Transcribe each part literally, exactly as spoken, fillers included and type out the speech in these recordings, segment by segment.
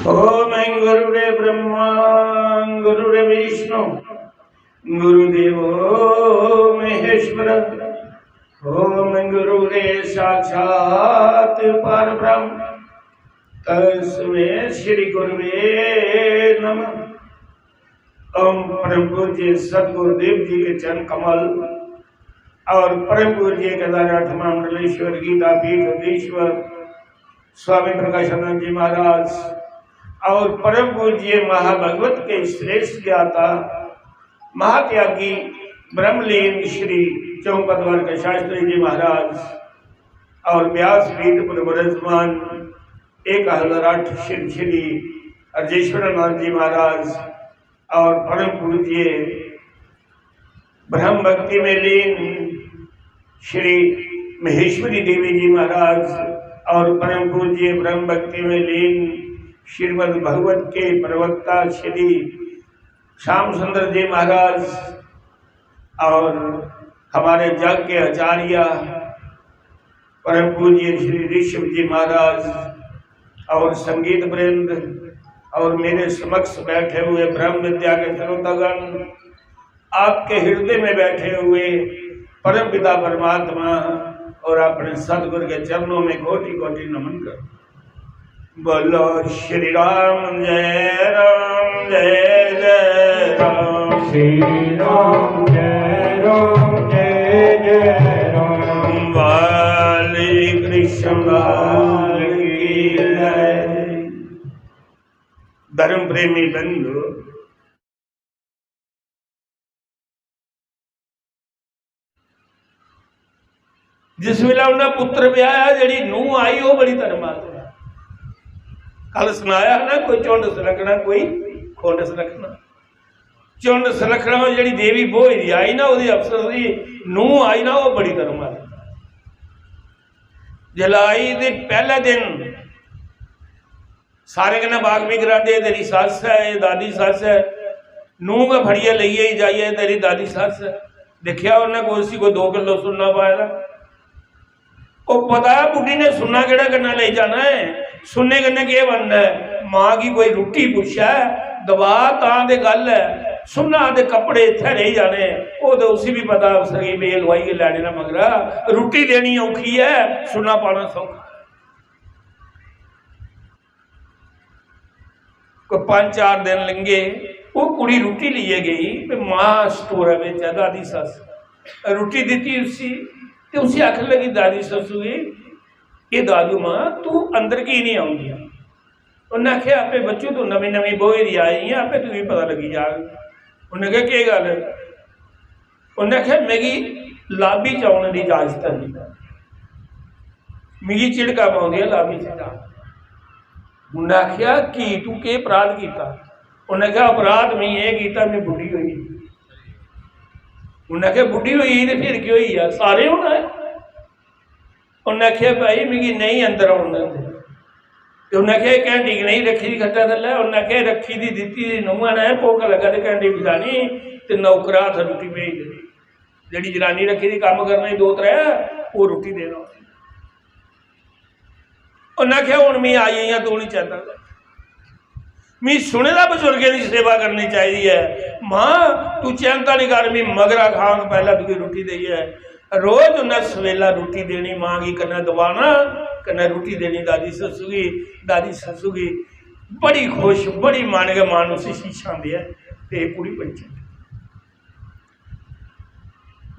ओम गुरुरे ब्रह्मा गुरुरे विष्णु गुरुदेवो महेश्वर। ओम गुरुरे साक्षात परब्रह्म तस्मे श्री गुरुवे नमः। ओम परम पूज्य सदगुरुदेव जी के चरण कमल और परम पूज्य केदारनाथ महामंडलेश्वर गीता पीठ अधीश्वर स्वामी प्रकाशानंद जी महाराज और परम पूज्य महाभगवत के श्रेष्ठ ज्ञाता महात्यागी ब्रह्मलीन श्री चौपदवार के शास्त्री जी महाराज और व्यासपीठ पर विराजमान एक हजार आठ श्री श्री अर्जेश्वरानंद जी महाराज और परम पूज्य ब्रह्म भक्ति में लीन श्री महेश्वरी देवी जी महाराज और परम पूज्य ब्रह्म भक्ति में लीन श्रीमद् भगवत के प्रवक्ता श्री श्याम सुंदर जी महाराज और हमारे जग के आचार्य परम पूज्य श्री ऋषभ जी महाराज और संगीत वृंद और मेरे समक्ष बैठे हुए ब्रह्म विद्या के श्रोतागण, आपके हृदय में बैठे हुए परम पिता परमात्मा और अपने सतगुरु के चरणों में कोटि कोटि नमन करो। बोलो श्री राम जय राम जय जय राम। श्री राम जय राम जय जय राम। बाल कृष्ण लाल की जय। धर्म प्रेमी बंधु, जिस वेले उन्हें पुत्र ब्याया, जेड़ी नूह आई, वो बड़ी धर्मात्मा। कल सुनाया ना, कोई झुंड सुलगना, कोई खुंड सुलगना। झुंड सुलगना, वो जेड़ी देवी बोही दी आई ना, ओदी अफसर दी नूह आई ना, वो बड़ी धर्मात्मा। जिसलै आई ते पहले दिन सारे कन्नै बाकफी करांदे, "तेरी सस्स ऐ, एह् दादी सस्स ऐ।" नूंह गै फड़ियै लेई गेई जाइयै, "तेरी दादी सस्स ऐ।" दिक्खेआ उन्नै कोई, उसी कोई दो किलो सुन्ना पाए दा। ओह् पता ऐ बुड्ढी ने सुन्ना केह्ड़ा कन्नै लेई जाना ऐ, सुन्ने कन्नै केह् बनना ऐ। मां गी कोई रुट्टी पुच्छै, दवा तां ते गल्ल ऐ, सुन्ना ते कपड़े इत्थै रेही जाने। ओह् ते उसी बी पता, उस गी बे लुआइयै लैने दा मगरा रुट्टी देनी औखी ऐ, सुन्ना पाना सौखा। कोई पंज चार दिन लंघे, ओह् कुड़ी रुट्टी लेइयै गेई ते मां स्टोरै बिच ऐ, दादी सस्स। रुट्टी दित्ती उसी ते उसी आखन लगी दादी सस्सू गी, "एह् दादू मां, तूं अंदर की निं औंदी?" उन्नै आखेआ, "आपे बच्चू, तूं नमीं नमीं ब्होई दी आई ऐ, आपे तुगी पता लग्गी जाग।" उन्नै आखेआ, "केह् गल्ल ऐ?" उन्नै आखेआ, "मिगी लाबी च औने दी इजाजत है नहीं, मिगी झिड़कां पौंदियां लाबी च जान।" उन्नै आखेआ, "की, तू केह् अपराध कीता?" उन्नै आखेआ, "अपराध में एह् कीता, में बुड्ढी होई गेई।" उन्नै आखेआ, "बुड्ढी होई गेई ते फिर केह् होई गेआ, सारे होना ऐ।" उन्नै आखेआ, "भाई, मिगी नेईं अंदर औन दिंदे।" ते उन्नै आखेआ, "एह् घैंटी कनेही रक्खी दी खट्टा थल्लै?" उन्नै आखेआ, "रक्खी दी, दित्ती दी नूंहा ने, भुक्ख लग्गा ते घैंटी बजानी ते नौकरा हत्थ रुट्टी भेजदे। जेह्ड़ी जनानी रक्खी दी कम्म करने गी दो त्रै, ओह् रुट्टी देना।" उन्नै आखेआ, "हुन मी आई गेइयां, तूं निं चैंता कर।" मी सुने दा बजुर्गें दी सेवा करनी चाहिदी ऐ। मां, तू चिंता निं कर, मी मगरा खांग, पैह्लें तुगी रुट्टी देइयै। रोज उन्नै सवेला रुट्टी देनी मां गी, कन्नै दबाना, कन्नै रुट्टी देनी दादी सस्सू गी, दादी सस्सू गी। बड़ी खुश, बड़ी मन गै मन उसी शीशां देऐ ते एह् कुड़ी बनी जंदी।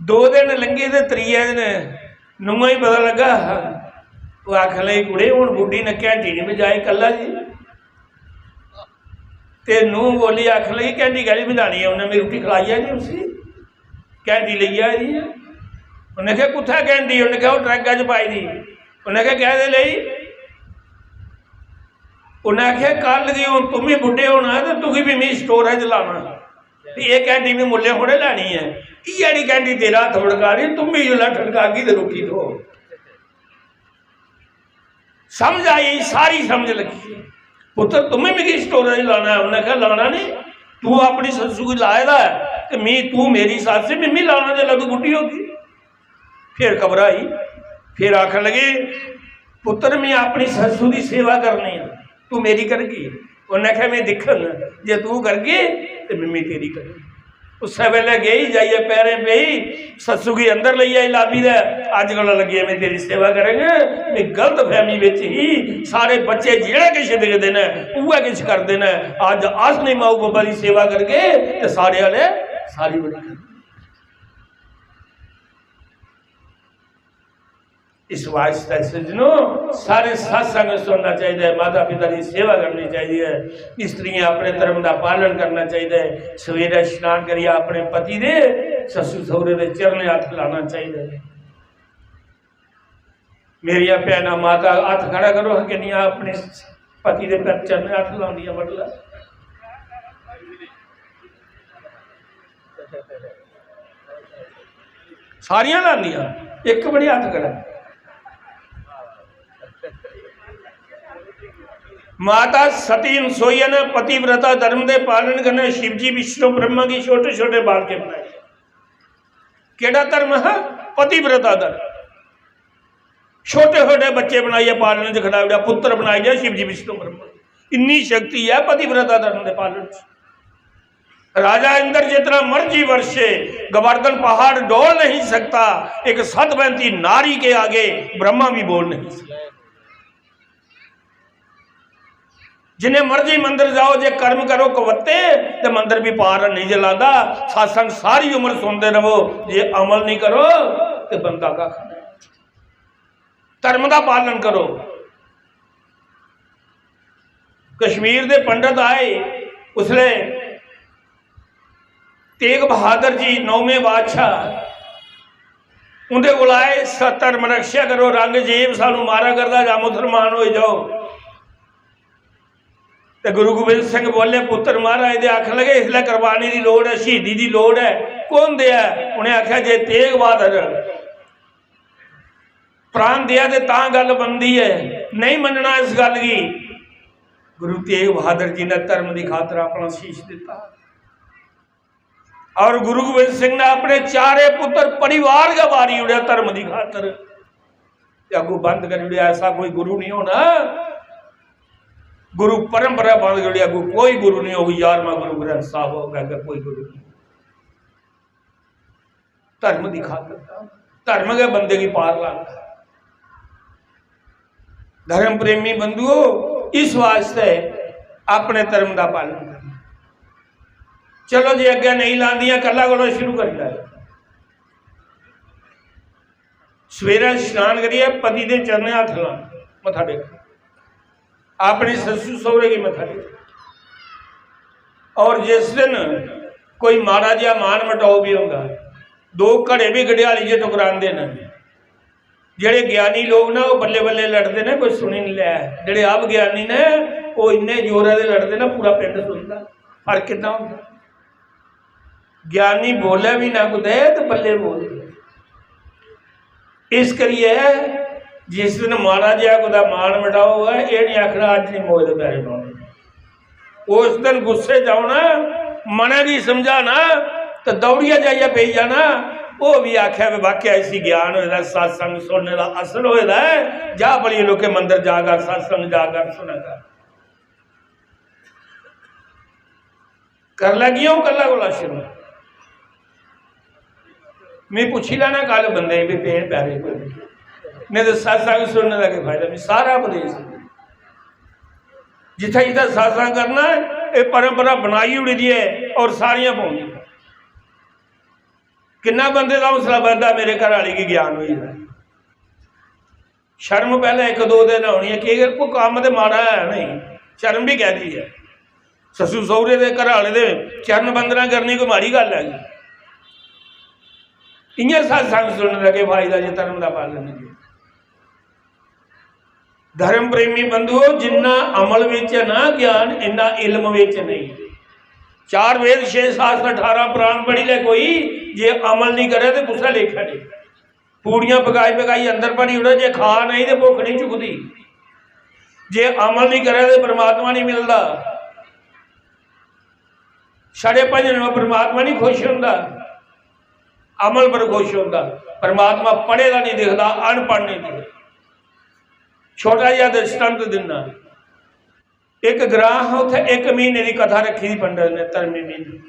दो दिन लंघे ते त्रिये दिन नूंहा गी पता लग्गा हा। ओह् आखन लगी, "कुड़े, हुन बुड्ढी ने घैंटी निं बजाई, कल्ला जी।" ते नूंह बोली, आखन लगी, "घैंटी कैह्ली बजानी ऐ? उन्नै मेरी रुट्टी खलाई ऐ निं उसी, घैंटी लेई आई दी ऐ।" उन्नै आखेआ, "कुत्थै घैंटी?" उन्नै आखेआ, "ओह् ट्रैका च पाई दी।" उन्नै आखेआ, "कैह्दे लेई?" उन्नै आखेआ, "कल गी हुन तुमी बुड्ढे होना ते तुगी बी मी स्टोरै च लाना। ते एह् घैंटी बी मुल्लें थोड़े लैनी ऐ। इ'यै जेही घैंटी तेरा हत्थ फड़कानी, तुमी जिसलै ठड़कागी ते रुट्टी थ्होग।" समझ आई, सारी समझ लगी। "पुत्तर, तुमी मिगी स्टोरै च लाना ऐ?" उन्नै आखेआ, "लाना निं, तूं अपनी सस्सू गी लाए दा ऐ ते मी, तूं मेरी सस्स ऐ, मिम्मी लाना जिसलै तूं बुड्ढी होगी।" फिर घबराई, फिर आखन लगी, "पुत्तर, में अपनी सस्सू दी सेवा करनी ऐ, तू मेरी करगी?" उन्नै आखेआ, "में दिक्खङ, जे तूं करगी ते मिम्मी तेरी करङ।" उस्सै बेल्लै गेई, जाइयै पैरें पेई, सस्सू गी अंदर लेई आई लाबी दे, "अज्ज कोला लग्गियै में तेरी सेवा करङ। में गलत फैमी बिच ही, साढ़े बच्चे जेह्ड़ा किश दिखदे न, उ'ऐ किश करदे न। अज्ज अस नेईं माऊ बब्बा दी सेवा करगे ते साढ़े आह्ले सारी बड़ी करदे।" इस वास्तै सज्जनो, सारे सत्संग सुनना चाहिए, माता पिता की सेवा करनी चाहिए, स्त्रियां अपने धर्म का पालन करना चाहिए, सवेरे स्नान करिए अपने पति दे, ससुर सहुरे दे चरणे हत्थ लाना चाहिए। मेरिया भैना माता हत्थ खड़ा करो, किन्नियां अपने पति दे पैर चरणे हत्थ लांदियां, मतलब सारियां लांदियां, इक बड़ी हत्थ करै। माता सती नसोइया ने पतिव्रता धर्म दे पालन कन्नै शिवजी विष्णु ब्रह्मा गी छोटे छोटे बालके बनाए। केड़ा धर्म है? पतिव्रता धर्म। छोटे छोटे बच्चे बनाइए पालने च खड़ा हो गया, पुत्र बनाई दिया शिवजी विष्णु ब्रह्मा। इन्नी शक्ति है पतिव्रता धर्म के पालन च। राजा इंद्र जितना मर्जी वर्षे, गोवर्धन पहाड़ डोल नहीं सकता, एक सतवंती नारी के आगे ब्रह्मा भी बोल नहीं सकता। जिन्हें मर्जी मंदिर जाओ, जे कर्म करो कवत्ते, ते मंदिर भी पार नहीं जलांदा। सत्संग सारी उम्र सुनते रहो, जे अमल नहीं करो, ते बंदा कक्ख नहीं। धर्म का पालन करो। कश्मीर दे पंडित आए, उसले तेग बहादुर जी नौवें बादशाह उंदे कोल आए, "स-, धर्म रक्षा करो, रंगजेब सानू मारा करदा, जां मुसलमान होई जाओ।" ते गुरु गोबिंद सिंह बोले, पुत्र महाराज दे आखन लगे, "इसलै कुर्बानी दी लोड़ ऐ, शहीदी दी लोड़ ऐ, कौन देऐ?" उ'नें आखेआ, "जे तेग बहादुर प्राण देआ ते तां गल्ल बनदी ऐ, नहीं मन्नना इस गल्ल गी।" गुरु तेग बहादुर जी ने धर्म दी खातर अपना शीश दित्ता। और गुरु गोबिंद सिंह ने अपने चारे पुत्र परिवार गै बारी ओड़ेआ धर्म दी खातर। ते अगू बंद करी ओड़ेआ, ऐसा कोई गुरु नहीं होना। गुरु परंपरा बंद करी ओड़ेआ, अगू कोई गुरु नहीं होगी, ग्यारहवां गुरु ग्रंथ साहब होगा, अग्गें कोई गुरु नहीं। धर्म दी खातर, धर्म गै बंदे गी पार लांदा। धर्म प्रेमी बंधुओ, इस वास्ते अपने धर्म का पालन करना। चलो जी, अग्गें नहीं लांदियां, कल्ला कोला शुरू करी लै। सवेरे स्नान करियै पति दे चरणें हत्थ लाना, मत्था टेकना, अपने ससुर सौहरे गी मत्था टेकना। और जिस दिन कोई माड़ा जिहा मान मटाओ भी होंदा, दो घड़े भी गडियाली च टकरांदे न। जेड़े ज्ञानी लोग ना, वो बल्ले बल्ले लड़दे ने, कोई सुनी नहीं लै। जेड़े अवज्ञानी ने, वो इन्ने जोरा दे लड़दे ना, पूरा पिंड सुनदा। फर्क कितना होंदा? ज्ञानी बोले भी ना कुतै ते बल्ले बोलदे। इस करियै जिस दिन माड़ा जेहा कुतै मान मटाओ होऐ, एह् निं आखना अज्ज निं मोए दे पैरे पौने। उस दिन गुस्से च औना, मनै गी समझाना ते दौड़ियै जाइयै पेई जाना। ओह् भी आखेआ, "वे वाकया इसी ज्ञान होए दा, सत्संग सुनने दा असर होए दा ऐ। जा बड़िये लोकें मंदर जा कर, सत्संग जा कर, सुना कर।" कर लैगी अ'ऊं कल्ला कोला शुरू। में पुच्छी लैना कल बंदे गी, "पे पैरे कोई?" नहीं तो सत्संग सुनने दा केह् फायदा? में सारा उपदेश, जित्थै जित्थै सत्संग करना, एह् परंपरा बनाई ओड़ी दी ऐ और सारियां पौंदियां। किन्ना बंदे दा हौसला बधदा, मेरे घर आह्ली गी ज्ञान होई गेदा। शर्म पैह्लें इक दो दिन औनी ऐ, केह् कर, कोई कम्म ते माड़ा है नहीं, शर्म भी कैह्दी ऐ? ससुर सौह्रे दे, घर आह्ले दे चरण वंदना करनी कोई माड़ी गल्ल है? इ'यां सत्संग सुनने दा केह् फायदा जे धर्म दा पालन नहीं? धर्म प्रेमी बंधुओ, जिन्ना अमल विच है ना ज्ञान, इन्ना इल्म विच नहीं। चार वेद, छे शास्त्र, अठारह पुराण पढ़ी ले कोई, जे अमल नहीं करे ते कुसै लेखा नहीं। पूड़ियां पकाई पकाई अंदर भरी ओड़ो, जे खा नहीं ते भुख नहीं चुकदी। जे अमल नहीं करे ते परमात्मा नहीं मिलदा। छड़े भजन में परमात्मा नहीं खुश होंदा, अमल पर खुश होंदा। परमात्मा पढ़े दा नहीं दिखदा, अनपढ़ नहीं दिखदा। छोटा जिहा दृष्टांत दिन्ना। इक ग्रां हा, उत्थै इक म्हीने दी कथा रक्खी दी पंडत ने, धर्मी म्हीने।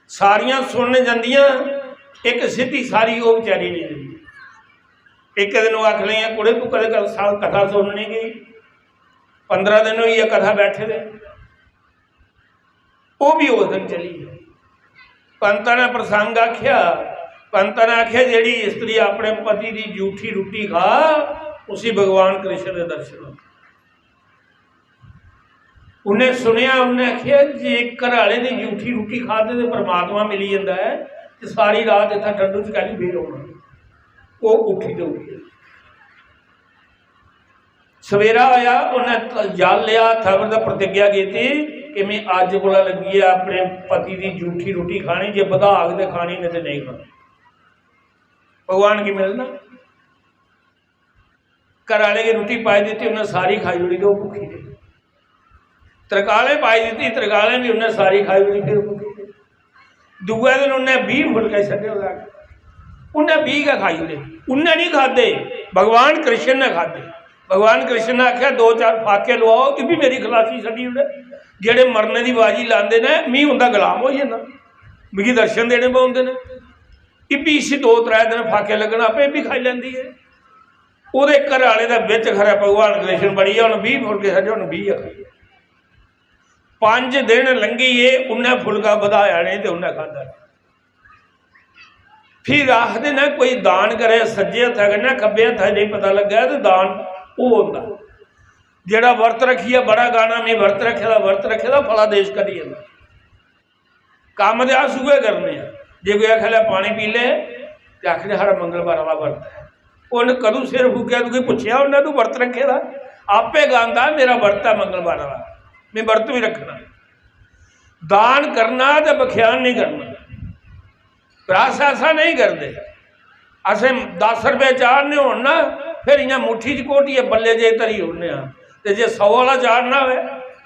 सारियां सुनन जंदियां, इक सिद्धी सारी ओह् बेचारी नहीं जंदी। इक दिन ओह् आखन लगियां, "कुड़े, तू कदें कल-, साल कथा सुनने गई? पंदरां दिन होई गे कथा बैठे दे।" ओह् भी उस दिन चली गेई। पंता ने प्रसंग आखेआ, पंता ने आखेआ, "जेह्ड़ी स्त्री अपने पति दी जूठी रुट्टी खा, उसी भगवान कृष्ण दे दर्शन होंदे।" उन्हें सुनेआ, उन्हें आखेआ, "जे घर आह्ले दी जूठी रुट्टी खाद्धे ते परमात्मा मिली जंदा ऐ, ते सारी रात इत्थै ठंडू च कैह्ली बेही रौह्ना?" ओह् उठी ते उठी। सवेरा होया, उन्हें जल लेआ हत्था पर ते प्रतिज्ञा कीती कि "मैं अज्ज कोला लग्गियै अपने पति दी जूठी रुट्टी खानी, जे बधाग ते खानी, नेईं ते नेईं खानी।" भगवान गी मिलना। घर आह्ले गी रुट्टी पाई दित्ती, उन्हें सारी खाई ओड़ी ते ओह् भुक्खी रेही। त्रकालें पाई दित्ती, त्रकालें भी उन्हें सारी खाई ओड़ी, फिर भुक्खी रेही। दूए दिन उन्हें बीह् फुलके छड्डे ओह्दे अग्गें। उन्हें बीह् गै खाई ओड़े। उन्हें नहीं खाद्धे, भगवान कृष्ण ने खाद्धे। भगवान कृष्ण ने आखेआ, "दो चार फाके लुआओ, एह् भी मेरी खलासी छड्डी ओड़े। जेह्ड़े मरने दी बाजी लांदे ने, मी उं'दा गुलाम होई जन्ना, मिगी दर्शन देने पौंदे ने। एह् भी इसी दो त्रै दिन फाके लग्गन, आपे एह् भी खाई लैंदी ऐ।" ओह्दे घर आह्ले दे बिच खरै भगवान कृष्ण बड़ी गेआ, उ'न्न बीह् फुलके छड्डे, उ'न्न बीह् गै खाई। पंज दिन लंघी गे, उ'न्नै फुलका बधाया नेईं ते उ'न्नै खाद्धा। फिर आखदे न, कोई दान करे सज्जे हत्था कन्नै, खब्बे हत्था नेईं पता लग्गै ते दान ओह् होंदा। जेह्ड़ा वर्त रक्खियै बड़ा गाना, "में वर्त रक्खे दा, वर्त रक्खे दा", फलादेश करी जंदा। कम्म ते अस उ'ऐ करने आं। जे कोई आखै, "लै पानी पी ले", ते आखने, "साढ़ा मंगलवार आह्ला वर्त ऐ।" उन्न कदूं सिर फुकेआ, तुगी पुच्छेआ उन्नै, "तूं वर्त रक्खे दा?" आपे गांदा, "मेरा वर्त ऐ मंगलवार आह्ला, में वर्त भी रक्खना।" दान करना ते बख्यान नहीं करना। पर अस ऐसा नहीं करदे। असें दस रपेऽ चाढ़ने होन ना, फिर इ'यां मुट्ठी च घोटियै बल्ले जे धरी ओड़ने आं। ते जे सौ आह्ला चाढ़ना होऐ,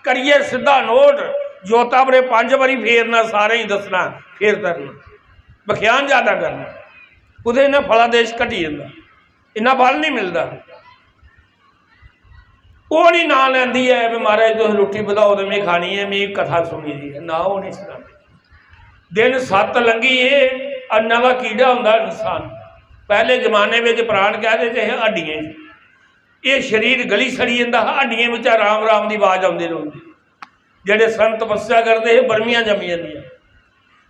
करियै सिद्धा नोट, जोता परे पंज बारी फेरना, सारें गी दस्सना, फिर धरना। बख्यान ज्यादा करना, कुतै इ'यां फलादेश घटी जंदा, इन्ना फल नहीं मिलदा। ओह् नहीं नांऽ लैंदी ऐ भी, "महाराज, तुस रुट्टी बधाओ ते में खानी ऐ, में कथा सुनी दी ऐ।" ना, ओह् नहीं सनांदी। दिन सत्त लंघी गे, अन्ना दा कीड़ा होंदा इंसान। पैह्ले जमाने बिच प्राण कैह्दे च हे? हड्डियें च। एह् शरीर गली सड़ी जंदा हा, हड्डियें बिच्चा राम राम दी आवाज औंदी रौंह्दी। जेह्ड़े संत तपस्या करदे हे, बर्मियां जम्मी जंदियां।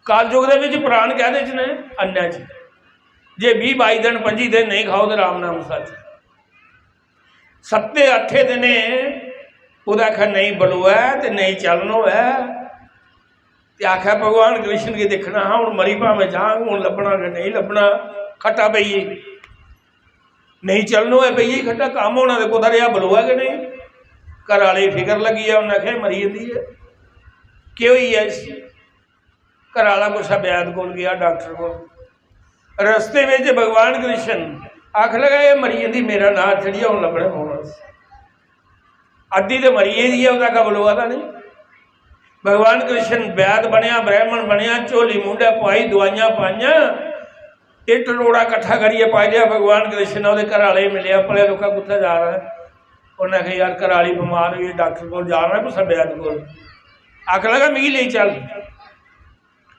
कलयुग दे बिच प्राण कैह्दे च ने? अन्नै च। जे बीह् बाई दिन, पंजी दिन नेईं खाओ ते राम नाम सच्च। सत्ते अट्ठे दिने कुतै आखै नेईं बलोऐ ते नेईं चलन होऐ, ते आखै भगवान कृष्ण गी दिक्खना हा, हून मरी भामें जांग, हून लब्भना कि नेईं लब्भना, खट्टा पेई गे। नेईं चलन होऐ, पेई गे खट्टा, कम्म होना ते कुतै रेहा, बलोऐ गै नेईं। घर आह्ले गी फिकर लग्गी गेआ, उन्नै आखेआ, "मरी जंदी ऐ, केह् होई गेआ इसी?" घर आह्ला कुसै वैद कोल गेआ, डाक्टर कोल। रस्ते बिच भगवान कृष्ण आखन लगा, "एह् मरी जंदी, मेरा नांऽ चढ़ियै हून लब्भने पौना।" अद्धी ते मरी गेदी ऐ, ओह्दा कबल होआ दा नेईं। भगवान कृष्ण वैद बनेआ, ब्राह्मण बनेआ, झोली मूंढै पाई, दवाइयां पाइयां, एह् टरोड़ा कट्ठा करियै पाई लेआ भगवान कृष्ण ने। ओह्दे घरै आह्ले गी मिलेआ, "भले लोका, कुत्थै जा रहा है?" उन्नै आखेआ, "यार, घरै आह्ली बमार होई, डाक्टर कोल जा रहा है, कुसै वैद कोल।" आखन लगा, "मिगी लेई चल।"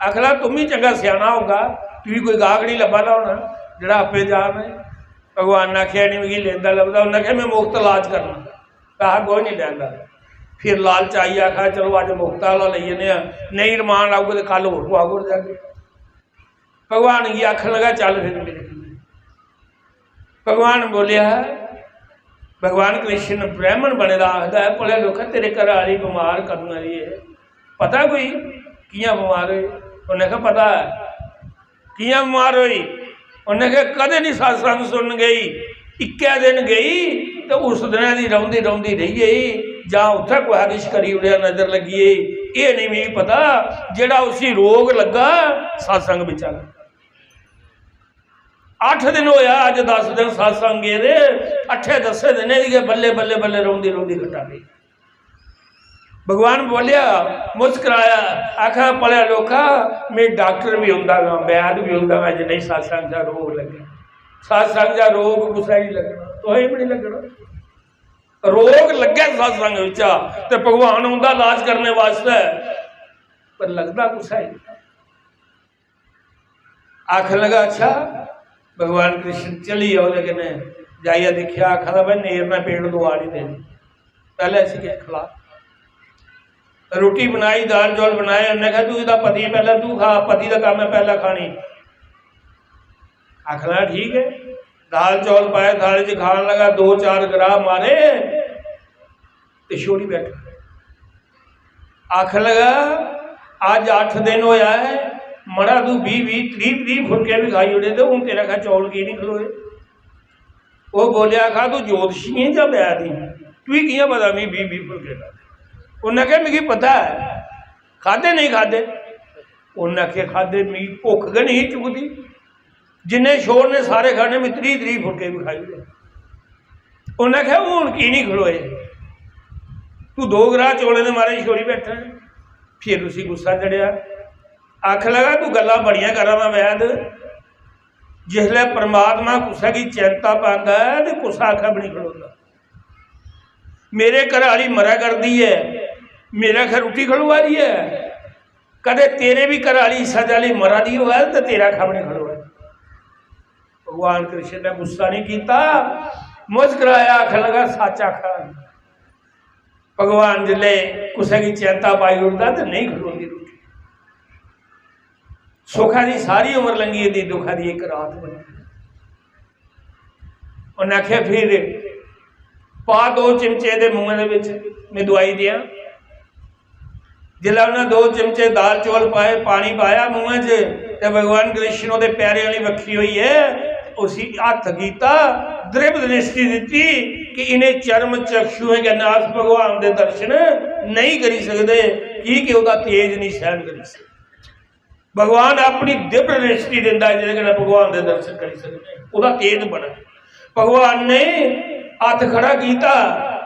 आखन लगा, "तुम ही चंगा स्याना होगा, तुगी कोई गाहक नहीं लब्भा दा होना, जेह्ड़ा आपे जा रहा है।" भगवान ने आखेआ, "नहीं, मिगी लेंदा लभदा।" उन्नै आखेआ, "में मुफ्त इलाज करना, पैहा कोई नहीं लैंदा।" फिर लालच आई, आखा, "चलो, अज्ज मुफ्त आह्ला लेई जन्ने आं, नेईं रमान औग ते कल होर कुसै कोल जागे।" भगवान गी आखन लगा, "चल फिर मेरे कन्नै।" भगवान बोलेआ, भगवान कृष्ण ब्राह्मण बने दा आखदा ऐ, "भले लोका, तेरे घरै आह्ली बमार कदूं दी ऐ? पता कोई कि'यां बमार होई?" उन्नै आखेआ, "पता ऐ।" "कि'यां बमार होई?" उन्नै आखेआ, "कदें निं सत्संग सुनन गई, इक्कै दिन गई ते उस दिनै दी रौंह्दी रौंह्दी रेही गेई, जां उत्थै कुसै किश करी ओड़ेआ, नजर लग्गी गेई, एह् निं मिगी पता, जेह्ड़ा उसी रोग लग्गा सत्संग बिच्चा लग्गा।" अट्ठ दिन होया, अज्ज दस दिन सत्संग गेदे, अट्ठे दस्सें दिनें दी गै बल्ले, बल्ले, बल्ले रौंदी, रौंदी खट्टा पेई। भगवान बोलेआ, मुस्कराया, आखा, "भलेआ लोका, में डाक्टर भी होंदा गा, वैद भी होंदा गा, जे नेईं सत्संग दा रोग लग्गे। सत्संग दा रोग कुसै गी लग्गना, तुसें बी निं लग्गना।" रोग लग्गै सत्संग बिच्चा ते भगवान औंदा इलाज करने वास्तै, पर लगदा कुसै गी? आखन लगा, "अच्छा।" भगवान कृष्ण चली गेआ ओह्दे कन्नै, जाइयै दिक्खेआ, आखा दा, "भाई, नेर ने पेट दुआ निं देनी, पैह्लें इसी किश खला।" रुट्टी बनाई, दाल चौल बनाए, उन्नै आखेआ, "तू एह्दा पति, पैह्लें तू खा, पति दा कम्म ऐ पैह्लें खानी।" आखन लगा, "ठीक ऐ।" दाल चौल पाए थाली च, खान लगा, दो चार ग्राह मारे ते छोड़ी बैठा। आखन लगा, "अज्ज अट्ठ दिन होया ऐ, मड़ा तू बीह बीह, त्रीह त्रीह फुलके भी खाई ओड़े ते हून तेरे कशा चौल की नहीं खलोए?" ओह् बोलेआ, "आखा, तू ज्योतिशी ऐ जां वैद ऐ? तुगी कि'यां पता मी बीह बीह फुलके खाद्धे?" उन्नै आखेआ, "मिगी पता ऐ, खाद्धे नेईं खाद्धे?" उन्नै आखेआ, "खाद्धे, मिगी भुक्ख गै नेईं चुकदी।" जिन्ने छोड़ने सारे खाने, में त्रीह त्रीह फुलके भी खाई ओड़े। उन्नै आखेआ, "हून की निं खलोए? तू दो ग्राह चौलें दे मारे छोड़ी बैठा ऐ।" फिर उसी गुस्सा चढ़ेआ, आखन लगा, "तू गल्लां बड़ियां करा दा वैद, जिसलै परमात्मा कुसै गी चैंता पांदा ऐ ते कुसै आखै बी निं खड़ोंदा। मेरे घरै आह्ली मरै करदी ऐ, मेरे आखै रुट्टी खलोआ दी ऐ, कदें तेरे बी घरै आह्ली इस्सै चाल्ली मरा दी होऐ ते तेरा आखै बी निं खड़ोऐ।" भगवान कृष्ण ने गुस्सा नहीं किया, मुस्कुराया, आखन लगा, "सच आखा।" भगवान जिसलै कुसै गी चैंता पाई ओड़दा ते नेईं खलोंदी रुट्टी। सुखा दी सारी उम्र लंघी जंदी, दुखा दी इक रात बनी। उन्नै आखेआ, "फिर पा दो चिमचे दे मुंहै दे बिच, में दुआई देआं।" जिसलै उन्नै दो चिमचे दाल चौल पाए, पानी पाया मुंहै च, ते भगवान कृष्ण ओह्दे पैरें आह्ली बक्खी होइयै उसी हत्थ कीता, दृढ़ दृष्टि दित्ती कि इ'नें चर्म चक्षुएं कन्नै अस भगवान दे दर्शन नेईं करी सकदे, की कि ओह्दा तेज निं सैह्न करी सकदे। भगवान अपनी दिव्य दृष्टि दिंदा ऐ, जेह्दे कन्नै भगवान दे दर्शन करी सकदे, ओह्दा तेज बने। भगवान ने हत्थ खड़ा कीता,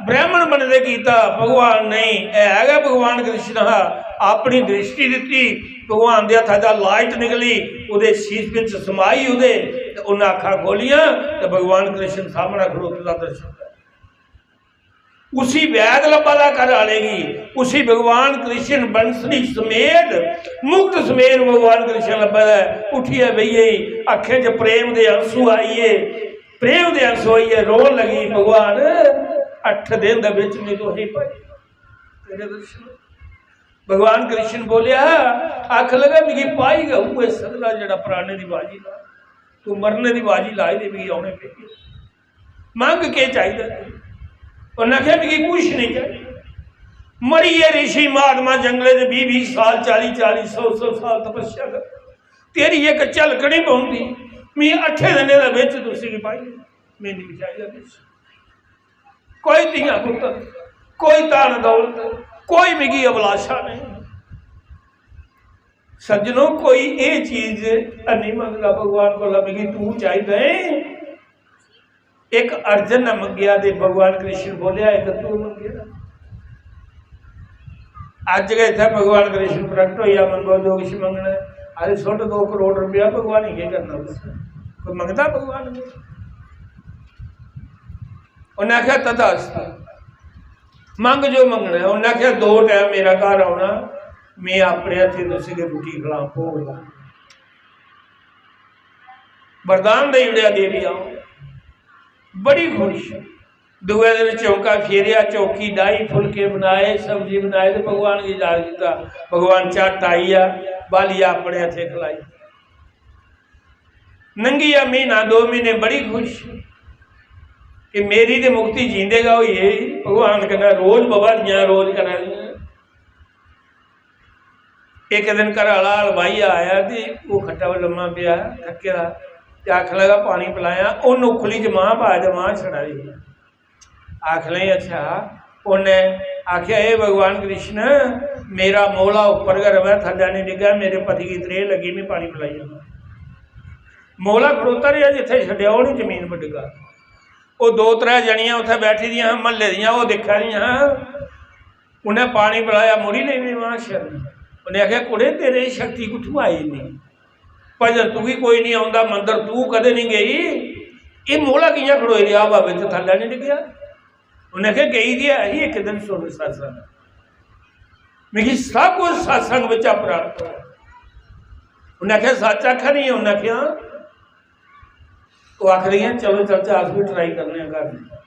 ब्राह्मण बनदे कीता, भगवान नहीं, है गै भगवान कृष्ण हा। अपनी दृष्टि दित्ती, भगवान दे हत्था चा light निकली, ओह्दे शीश बिच समाई ओह्दे, ते उन्नै अक्खां खोलियां ते भगवान कृष्ण सामनै खड़ोते दा दर्शन कर। उसी वैद लब्भा दा घर आने गी, उसी भगवान कृष्ण बंसरी समेत, मुक्त समेत भगवान कृष्ण लब्भा दा ऐ। उठियै बेही गेई, अक्खें च प्रेम दे आंसू आई गे, प्रेम दे आंसू आई गे, रोन लगी, "भगवान, अट्ठ दिन दे बिच में तुसें पाई तेरे दर्शन।" भगवान कृष्ण बोलेआ, आखन लगा, "मिगी पाई गै उ'ऐ सकदा जेह्ड़ा प्राणें दी बाजी ला, तू मरने दी बाजी लाई दे, मिगी औने पेई।" मंग केह् चाहिदा? उन्नै आखेआ, "मिगी कुछ नहीं चाहिदा।" मरियै रिशी महात्मा जंगले च बीह बीह साल, चाली चाली, सौ सौ साल तपस्या कर, तेरी इक झलक नहीं पौंदी। मैं अट्ठे दिनें दे बिच तुसी गी पाई, मैं नहीं चाहिदा किश। कोई धियां पुत्तर, कोई धन दौलत, कोई मिगी अभिलाषा नहीं। सज्जनो, कोई एह् चीज नहीं मंगदा भगवान कोला, "मिगी तू चाहिदा ऐ।" इक अर्जुन ने मंगेआ ते भगवान कृष्ण बोलेआ, "इक तू मंगेआ।" अज्ज गै इत्थै भगवान कृष्ण प्रकट होइया, "मंगो जो किश मंगना ऐ।" अरे सुट्ट दो करोड़ रपेआ, भगवान गी केह् करना तुसें? कोई मंगदा भगवान गी? उन्नै आखेआ, "तथास्तु, मंग जो मंगना ऐ।" उन्नै आखेआ, "दो टैम मेरा घर औना, में अपने हत्थें तुसें गी रुट्टी खलां, भोग लां।" वरदान देई ओड़ेआ, "देवी आओ।" बड़ी खुश। दूए दिन चौका फेरेआ, चौकी डाही, फुलके बनाए, सब्जी बनाए ते भगवान गी याद कीता। भगवान झट्ट आई गेआ, बालियै अपने हत्थें खलाई। लंघी गेआ म्हीना, दो म्हीने, बड़ी खुश कि मेरी ते मुक्ति जींदे गै होई गेई, भगवान कन्नै रोज बवा दियां, रोज करा दियां। इक दिन घरा आह्ला हलवाई आया ते ओह् खट्टा पर लम्मा पेआ, थक्के दा, ते आखन लगा, "पानी पलायां।" ओह् नुक्खली च मांह् पाए ते मांह् छड़ा दी। आखन लगे, "अच्छा।" उन्नै आखेआ, "हे भगवान कृष्ण, मेरा मोहला उप्पर गै रवै, थल्लै निं डिग्गै, मेरे पति गी त्रेह् लग्गी, में पानी पलाई आवां।" मोहला खड़ोता रेहा जित्थै छड्डेआ, ओह् निं जमीन पर डिग्गा। ओह् दो त्रै जनियां उत्थै बैठी दियां हियां, म्हल्ले दियां, ओह् दिक्खा दियां हियां। उन्नै पानी पलाया, मुड़ी लेई मेरी मां शरण। उन्नै आखेआ, "कुड़े, तेरे च शक्ति कुत्थूं आई इन्नी? भजन तुगी कोई निं औंदा, मंदर तू कदें निं गेई, एह् मोहला कि'यां खड़ोई रेहा हवा बिच, थल्लै निं डिग्गेआ?" उन्हें आखेआ, "गेई दी ऐ ही इक दिन सुन सत्संग, मिगी सब कुछ सत्संग बिच्चा प्राप्त होआ।" उन्हें आखेआ, "सच्च आखा नी?" उन्हें आखेआ, ओह् आखदियां, "चलो चलचै, अस बी try करने आं घर।"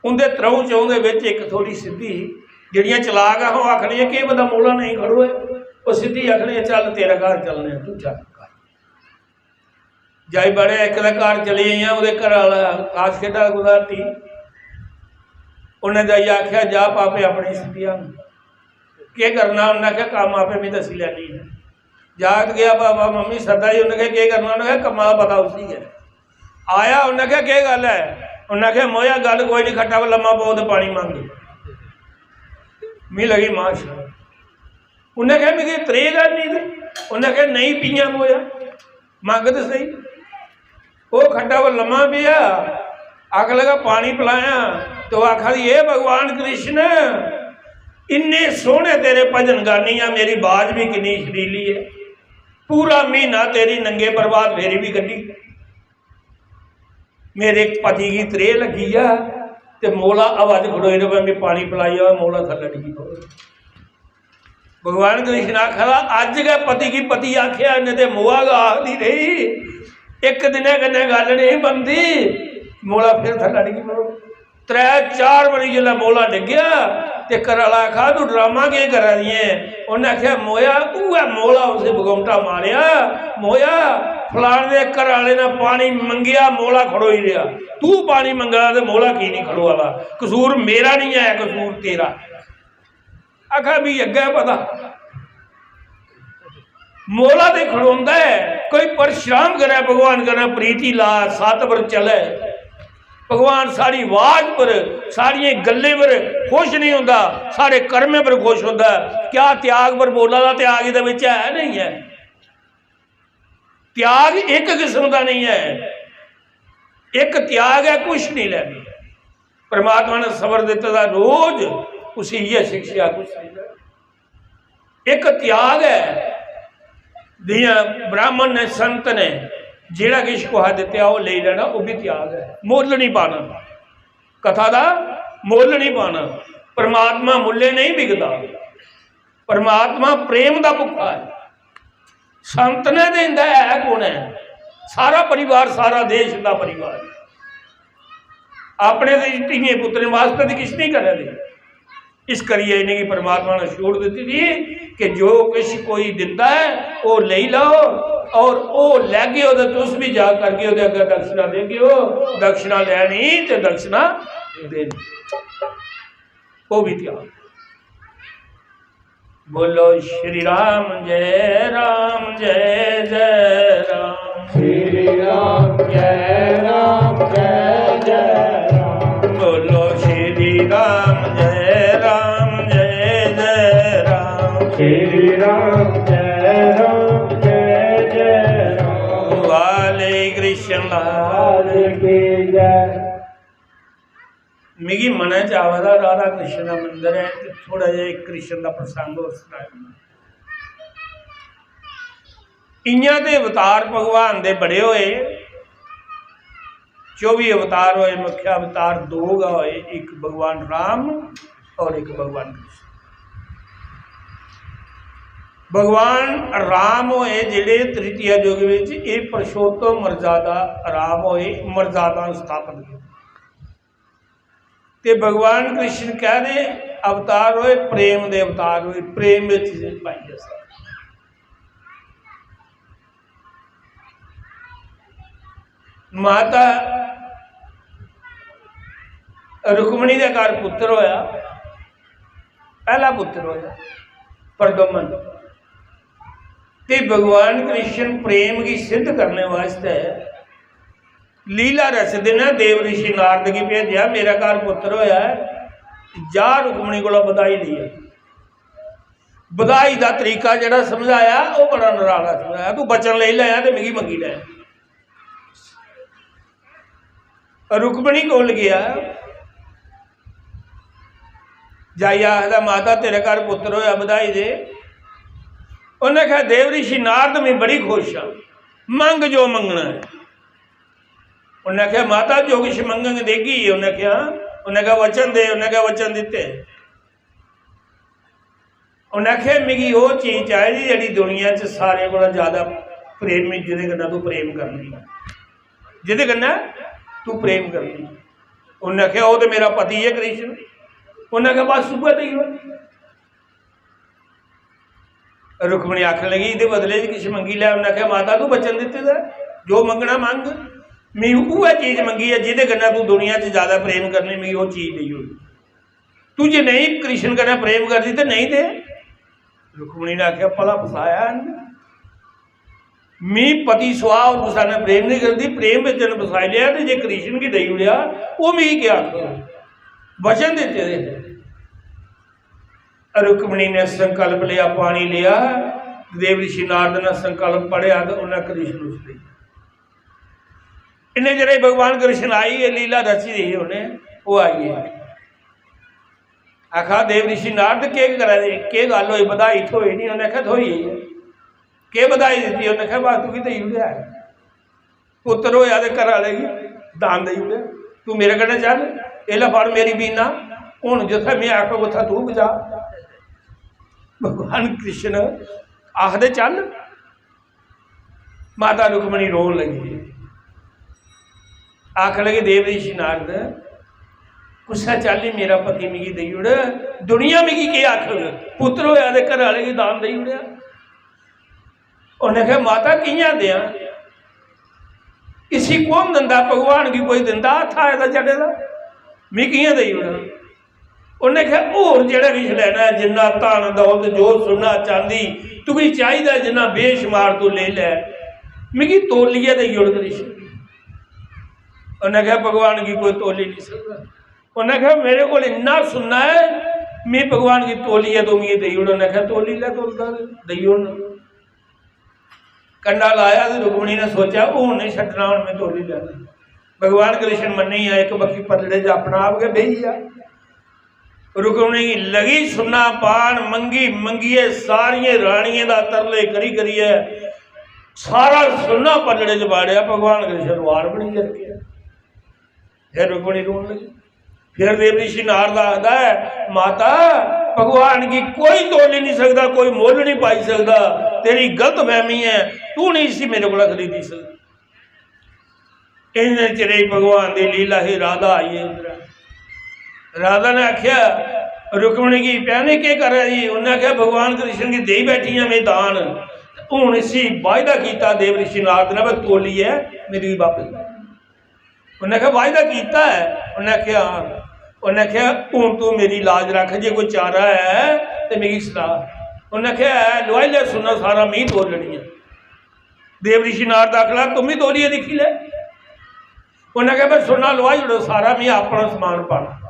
उं'दे त्र'ऊं च'ऊं दे बिच इक थोड़ी सिद्धी ही, जेह्ड़ियां चलाक आं, ओह् आखनियां, "केह् पता मोला नेईं खड़ोए।" ओह् सिद्धी आखनियां, "चल, तेरे घर चलने आं, तूं चल घर।" जाई बड़े, इक दे घर चली गेइयां, ओह्दे घरै आह्ला ताश खेढा दा कुतै हट्टी, उन्नै जाइयै आखेआ, "जा पापे, अपनी सिद्धिया न, केह् करना?" उन्नै आखेआ, "कम्म आपे में दस्सी लैनी ऐ।" जागत गेआ, "बाबा, मम्मी सद्दा ही।" उन्नै आखेआ, "केह् करना?" उन्नै आखेआ, "कम्मा दा पता उसी गै।" आया, उन्नै आखेआ, "केह् गल्ल ऐ?" उन्नै आखेआ, "मोया, गल्ल कोई निं, खट्टा पर लम्मा पौ ते पानी मंग।" मी लगी मां शर्म। उन्नै आखेआ, "मिगी त्रेह् गै निं ते।" उन्नै आखेआ, "नेईं पीआं मोया, मंग ते स्हेई।" ओह् खट्टा पर लम्मा पेआ, आखन लगा, "पानी पलाया।" तो आखा दी, "हे भगवान कृष्ण, इन्ने सोहने तेरे भजन गानी आं, मेरी बाज भी किन्नी शरीली ऐ, पूरा म्हीना तेरी नंगे प्रभात फेरी भी कड्ढी, मेरे पति गी त्रेह् लग्गी आ ते मोला हवा च खड़ोई र'वै, में पानी पलाई आवां, मोला थल्लै डिग्गी पवै।" भगवान कृष्ण आखा दा, "अज्ज गै पति गी पति आखेआ, नेईं ते मोआ गै आखदी रेही, इक दिनै कन्नै गल्ल नेईं बनदी।" मोला फिर थल्लै डिग्गी पवै। त्रै चार बारी जिसलै मोला डिग्गेआ ते घरै आह्ला आखा, "तूं ड्रामा केह् करा दी ऐ?" उन्नै आखेआ, "मोया, उ'ऐ मोला, उसी बगौंटा मारेआ, मोया, फलाने दे घरै आह्ले ने पानी मंगेआ, मोला खड़ोई रेहा, तूं पानी मंगना ते मोला की निं खड़ोआ दा? कसूर मेरा निं ऐ, कसूर तेरा।" आखा, "मी अग्गें पता, मोला ते खड़ोंदा ऐ, कोई परिश्रम करै, भगवान कन्नै प्रीति ला, सत पर चलै, भगवान साढ़ी आवाज पर, साढ़ियें गल्लें पर खुश निं होंदा, साढ़े कर्में पर खुश होंदा ऐ।" क्या त्याग पर बोला दा, त्याग एह्दे बिच है नेईं ऐ? त्याग इक किस्म दा नेईं ऐ, इक त्याग ऐ कुछ नेईं लैना। परमात्मा ने सबर दित्ते दा, रोज उसी इ'यै शिक्षा, कुछ नेईं लैना। इक त्याग ऐ, जि'यां ब्राह्मण ने, संत ने जेह्ड़ा किश कुसै दित्तेआ, ओह् लेई लैना, ओह् बी त्याग ऐ। मुल्ल निं पाना, कथा दा मुल्ल निं पाना। परमात्मा मुल्लें नेईं बिकदा। परमात्मा प्रेम दा भुक्खा ऐ। संत ने ते इंदा है कु'न ऐ? सारा परिवार, सारा देश इंदा परिवार। अपने ते धियें पुत्तरें वास्तै ते किश नेईं करै दे। इस करियै इ'नेंगी परमात्मा ने छूट दित्ती दी कि जो किश कोई दिंदा ऐ, ओह् लेई लैओ, और ओह् लैगे ओ ते तुस बी जा करगे ओ ते अग्गें दक्षिणा देगे ओ। दक्षिणा लैनी ते दक्षिणा देनी। ओह् बी त्याग। बोलो श्री राम जय राम जय जय राम। श्री राम जय राम जय जय राम। बोलो श्री राम जय राम जय जय राम। श्री राम जय राम जय जय राम। वाले कृष्ण लाल की जय। मिगी मनै च आवा दा, राधा कृष्ण दा मंदर ऐ ते थोड़ा जेहा इक कृष्ण दा प्रसंग होर सनाई ओड़ना। इ'यां ते अवतार भगवान दे बड़े होए, चौबी अवतार होए, मुख्य अवतार दो गै होए, इक भगवान राम और इक भगवान कृष्ण। भगवान राम होए जेह्ड़े तृतीया युग बिच, एह् पुरुषोत्तम मर्यादा राम होए, मर्यादा स्थापन कीती। ते भगवान कृष्ण कैह्दे अवतार होए? प्रेम दे अवतार होए, प्रेम बिच पाइयै सब। माता रुक्मणी दे घर पुत्र होया, पैह्ला पुत्र होया प्रद्युमन। ते भगवान कृष्ण प्रेम गी सिद्ध करने वास्तै लीला रचदे न, देव ऋषि नारद गी भेजेआ, "मेरे घर पुत्र होया ऐ, जा रुक्मणी कोला बधाई लेई आ।" बधाई दा तरीका जेह्ड़ा समझाया, ओह् बड़ा नराला समझाया, "तू वचन लेई लैयां ते मिगी मंगी लै।" रुक्मणी कोल गेआ, जाइयै आखदा, "माता, तेरे घर पुत्र होया, बधाई दे।" उन्नै आखेआ, "देव ऋषि नारद, में बड़ी खुश आं, मंग जो मंगना ऐ।" उन्नै आखेआ, "माता, जो किश मंगङ देगी।" उन्नै आखेआ, उन्नै क्या वचन दे, उन्नै क्या वचन दित्ते। उन्नै आखेआ, "मिगी ओह् चीज चाहिदी जेह्ड़ी दुनिया च सारें कोला ज्यादा प्रेमी, जेह्दे कन्नै तू प्रेम करनी, जेह्दे कन्नै तू प्रेम करनी।" उन्नै आखेआ, "ओह् ते मेरा पति ऐ कृष्ण।" उन्नै आखेआ, "बस उ'ऐ देई ओड़।" रुक्मणी आखन लगी, "एह्दे बदले च किश मंगी लै।" उन्नै आखेआ, "माता, तू वचन दित्ते दा ऐ, जो मंगना मंग। मी उ'ऐ चीज मंगी ऐ जेह्दे कन्नै तू दुनिया च ज्यादा प्रेम करनी, मिगी ओह् चीज देई ओड़। तू जे नेईं कृष्ण कन्नै प्रेम करदी ते नेईं दे।" रुक्मणी ने आखेआ, "भला फसाया ऐ इ'न्नै? मी पति सुआ होर कुसै ने प्रेम नेईं करदी, प्रेम बिच इ'न्न फसाई लेआ, ते जे कृष्ण गी देई ओड़ेआ, ओह् मिगी केह् आखग? वचन दित्ते दे हे।" रुक्मणी ने संकल्प लेआ, पानी लेआ, देव ऋषि नारद ने संकल्प पढ़ेआ ते उन्नै कृष्ण उस लेई। इन्ने चिरे भगवान कृष्ण आई, एह् लीला रची दी ही उ'नें, ओह् आई गे। आखा, "देव ऋषि नारद, केह् करा दे? केह् गल्ल होई? बधाई थ्होई निं?" उ'नें आखेआ, "थ्होई गेई ऐ।" "केह् बधाई दित्ती?" उ'नें आखेआ, "बस तुगी देई ओड़ेआ ऐ, पुत्तर होएआ ते घरै आह्ले गी दान देई ओड़ेआ। तू मेरे कन्नै चल, एह् लै फड़ मेरी वीणा, हून जित्थै में आखग उत्थै तू बजा।" भगवान कृष्ण आखदे, "चल।" माता रुक्मणी रोन लगी, आखन लगे, "देव ऋषि नारद, कुसै चाल्ली मेरा पति मिगी देई ओड़, दुनिया मिगी केह् आखग? पुत्तर होएआ ते घरै आह्ले गी दान देई ओड़ेआ।" उन्नै आखेआ, "माता, कि'यां देआं? इसी कु'न दिंदा? भगवान गी कोई दिंदा हत्थ आए दा जड़े दा? में कि'यां देई ओड़ां?" उन्नै आखेआ, "होर जेह्ड़ा किश लैना ऐ, जिन्ना धन दौलत, जो सुन्ना चांदी तुगी चाहिदा, जिन्ना बेशुमार तू लेई लै, मिगी तोलियै देई ओड़ कृष्ण गी।" उन्नै आखेआ, "भगवान गी कोई तोली निं सकदा।" उन्नै आखेआ, "मेरे कोल इन्ना सुन्ना ऐ, में भगवान गी तोलियै तू मिगी देई ओड़।" उन्नै आखेआ, "तोली लै, तोलदा ते देई ओड़ना।" कंडा लाया ते रुक्मणी ने सोचेआ, "हून नहीं छड्डना, हून में तोली लैना।" भगवान कृष्ण मन्नी गेआ, इक बक्खी पल्लड़े च अपना आप गै बेही गेआ। रुक्मणी लगी सुन्ना पान, मंगी मंगियै सारियें रानियें दा तरले करी करियै सारा सुन्ना पल्लड़े च बाड़ेआ। भगवान कृष्ण रुआर बनी गै रक्खेआ। फिर रुक्मणी रोन लगी। फिर देव ऋषि नारद आखदा है, "माता, भगवान गी कोई तोली नहीं सकदा, कोई मुल्ल नहीं पाई सकदा, तेरी गलतफहमी है, तू नहीं इसी मेरे कोला खरीदी सकदी।" इन्ने चिरे च भगवान दी लीला ही, राधा आई है इधर। राधा ने आख्या रुक्मणी गी, "भैने, केह् करा दी?" उन्नै आखेआ, "भगवान कृष्ण गी देई बैठी आं में दान, हून इसी वायदा कीता देव ऋषि नारद ने, भई तोलियै मेरी बापस लै।" उन्नै आखेआ, "वायदा कीता है?" उन्नै आखेआ, "हां।" उन्नै आखेआ, "हून तू मेरी लाज रख, जे कोई चारा है ते मिगी सना।" उन्नै आखेआ, "है, लोआई लै सुन्ना सारा, में तोल लैनी ऐ।" देव ऋषि नारद आखन लगा, "तुम ही तोलियै दिक्खी लै।" उन्नै आखेआ, "भाई सुन्ना लोआई ओड़ो सारा, में अपना समान पाना।"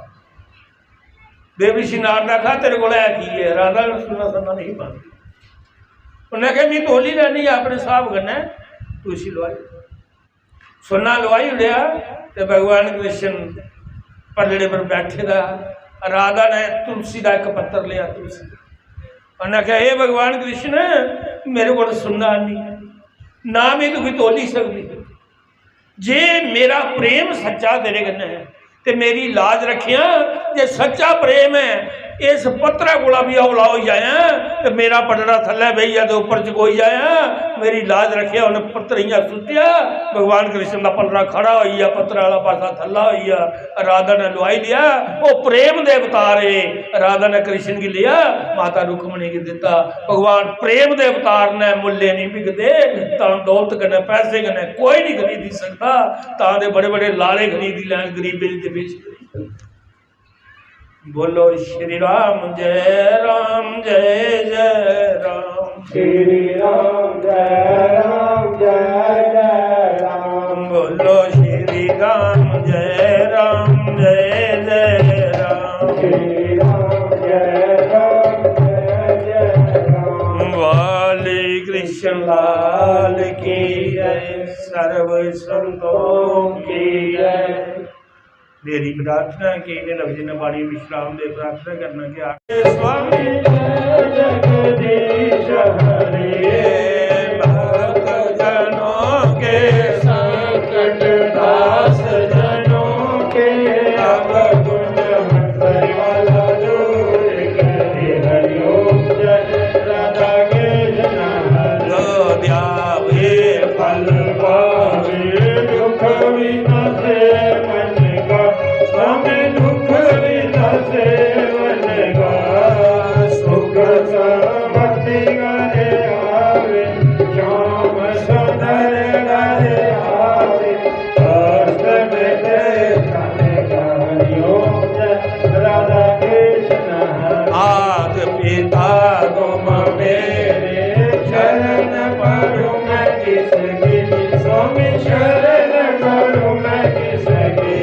देव ऋषि नारद आखा, "तेरे कोल है की है?" राधा ने सुन्ना सन्ना नहीं पाना। उन्नै आखेआ, "में तोली लैनी ऐ अपने स्हाब कन्नै, तू इसी लोआई।" सुन्ना लोआई ओड़ेआ ते भगवान कृष्ण पल्लड़े पर बैठे दा, राधा ने तुलसी दा इक पत्तर लेआ, तुलसी दा। उन्नै आखेआ, "हे भगवान कृष्ण, मेरे कोल सुन्ना नहीं है, ना में तुगी तोली सकदी। जे मेरा प्रेम सच्चा तेरे कन्नै है ते मेरी लाज रखेआं, जे सच्चा प्रेम ऐ, इस पत्तरै कोला बी हौला होई जायां ते मेरा पल्लड़ा थल्लै बेही जा ते उप्पर चकोई जायां, मेरी लाज रखेआं।" उन्नै पत्तर इ'यां सुट्टेआ, भगवान कृष्ण दा पल्लड़ा खड़ा होई गेआ, पत्तरै आह्ला पासा थल्ला होई गेआ। राधा ने लोआई लेआ, ओह् प्रेम दे अवतार हे। राधा ने कृष्ण गी लेआ, माता रुक्मणी गी दित्ता। भगवान प्रेम दे अवतार ने मुल्ले नहीं बिकदे, तां दौलत कन्नै, पैसे कन्नै कोई नहीं खरीदी सकदा। तां दे बड़े बड़े लाड़े खरीदी लैन, गरीबें दी ते बेइज्जती। बोलो श्री राम जय राम जय जय राम। श्री राम जय राम जय जय राम। बोलो श्री राम जय राम जय जय राम। श्री राम जय राम जय जय राम। वाली कृष्ण लाल की जय, सर्व संतों की जय। मेरी प्रार्थना है कि इन्हें लफ्जें ने बाणी विश्राम दे, प्रार्थना करना कि आप स्वामी जय जगदीश हरे, भक्त जनों के संकट, दास जनों के अवगुण, मात पिता तुम मेरे, शरण पड़ूं मैं किसकी? स्वामी शरण पड़ूं मैं किसकी?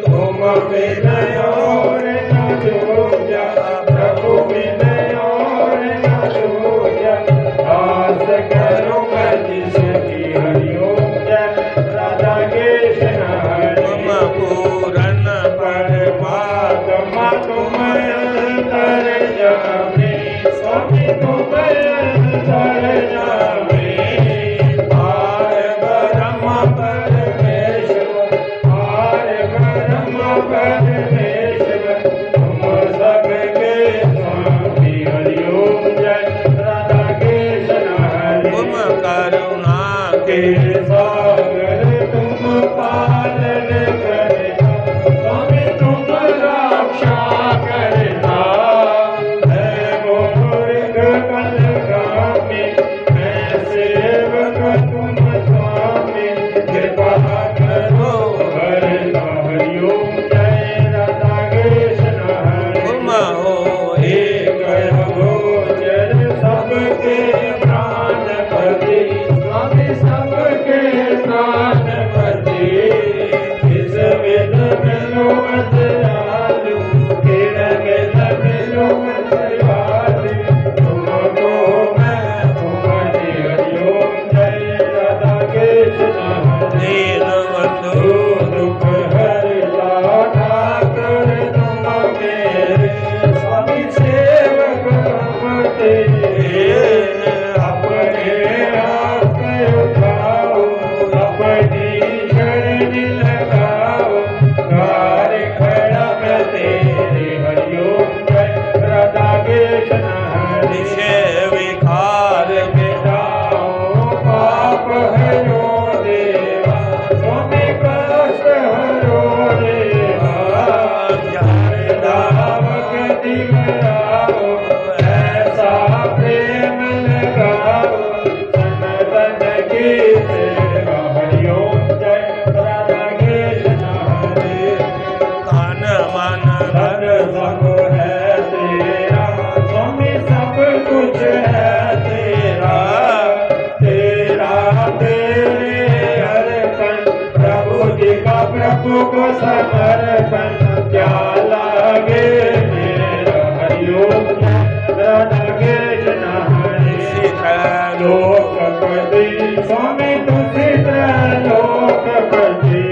तुम बिन और न दूजा, प्रभु बिन और न दूजा, दास करूं मैं किसकी? हरि ओम जय राधा कृष्ण हरे। तुम पूर्ण परमात्मा, तुम अंतर्यामी, स्वामी तुम अंतर्यामी। पार ब्रह्म परमेश्वर, पार ब्रह्म परमेश्वर, तुम सबके स्वामी। हरि ओम जय राधा कृष्ण हरे। तुम करुणा के सागर तुम पालन करता, स्वामी तुम रक्षा करता। मैं मूर्ख कलगामी, मैं सेवक तुम स्वामी, कृपा करो हरता। हरि ओम जय राधा कृष्ण हरे। तुम हो एक अगोचर सबके प्राणपति, स्वामी सबके प्राणपति। किस विध मिलो दयालु, किण विध मिलो दयालु, तुमको मैं भुगति। हरि ओम जय राधा कृष्ण हरे। दीनबंधु दुख हरता ठाकुर तुम मेरे, स्वामी सेवक हम तेरे। अपने हाथ उठाओ, अपनी शरण लगाओ, द्वार खड़ा मैं तेरे। हरि ओम जय राधा कृष्ण हरे। विषय विकार मिटाओ, पाप हरो देवा, स्वामी कष्ट हरो देवा। शारदा भक्ति बनाओ, ऐसा प्रेम लगाओ, सनातन की सेवा। हरि ओम जय राधा कृष्ण हरे। तन मन धन सब है तेरा, स्वामी सब कुछ है तेरा, तेरा तेरे अर्पण, प्रभु जी का प्रभु को समर्पण। क्या लागे मेरा हरि ओम जय राधा कृष्ण हरे। इसी तरह लोकपति स्वामी तुसी त्रैलोकपति,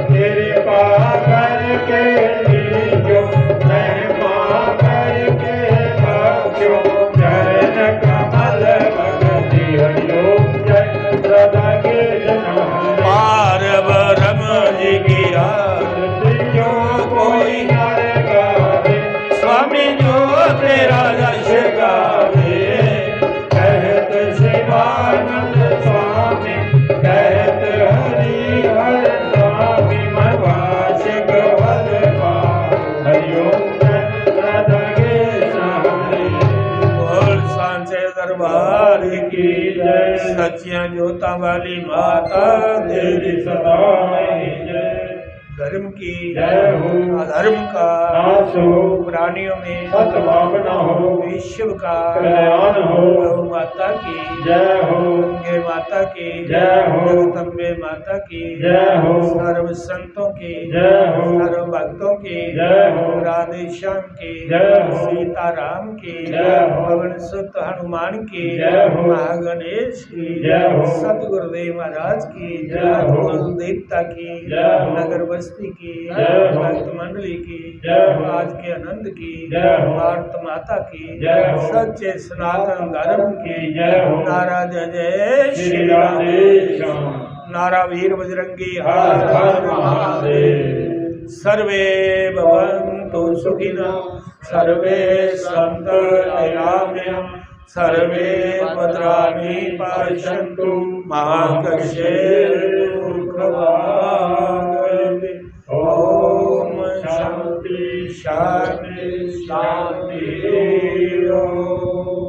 कृपा करके लीजो, महिमा करके बख्शो, चरण कमल भगति। हरि ओम जय राधा कृष्ण हरे। पार ब्रह्म जी की आरती जो कोई नर गावे, स्वामी जो तेरा यश गावे। कहत शिवानंद स्वामी, कहत हरि हर स्वामी, मन वास केवल पावे। हरि ओम जय राधा कृष्ण हरे। बोल सांचे दरबार की जय। सच्चियां जोतां वाली माता तेरी सदा जय। धर्म की जय हो। अधर्म का नाश हो। प्राणियों में सद्भावना हो। विश्व का कल्याण हो। गौ माता की जय हो। गंगे माता की जय हो। जगदम्बे माता की जय हो। सर्व संतों की जय हो। सर्व भक्तों की जय हो। राधे श्याम की जय हो। सीताराम की जय हो। पवन सुत हनुमान की जय हो। महागणेश की जय हो। सतगुरुदेव महाराज की जय हो। कुल देवता की जय हो। नगर बस्ती की जय हो। भक्त मंडली की जय हो। आज के आनंद की जय हो। भारत माता की जय हो। सच्चे सनातन धर्म की जय हो। नारा जय जय श्री श्री राधे राधे श्याम। श्याम। नारा वीर बजरंगी हर हर हर महादेव। महादेव। सर्वे भवन्तु सुखिनः, सर्वे सन्तु निरामया, सर्वे भद्राणि पश्यन्तु, मा कश्चित् दुःखभाग् भवेत्। ओम शांति शांति शांति। ओम।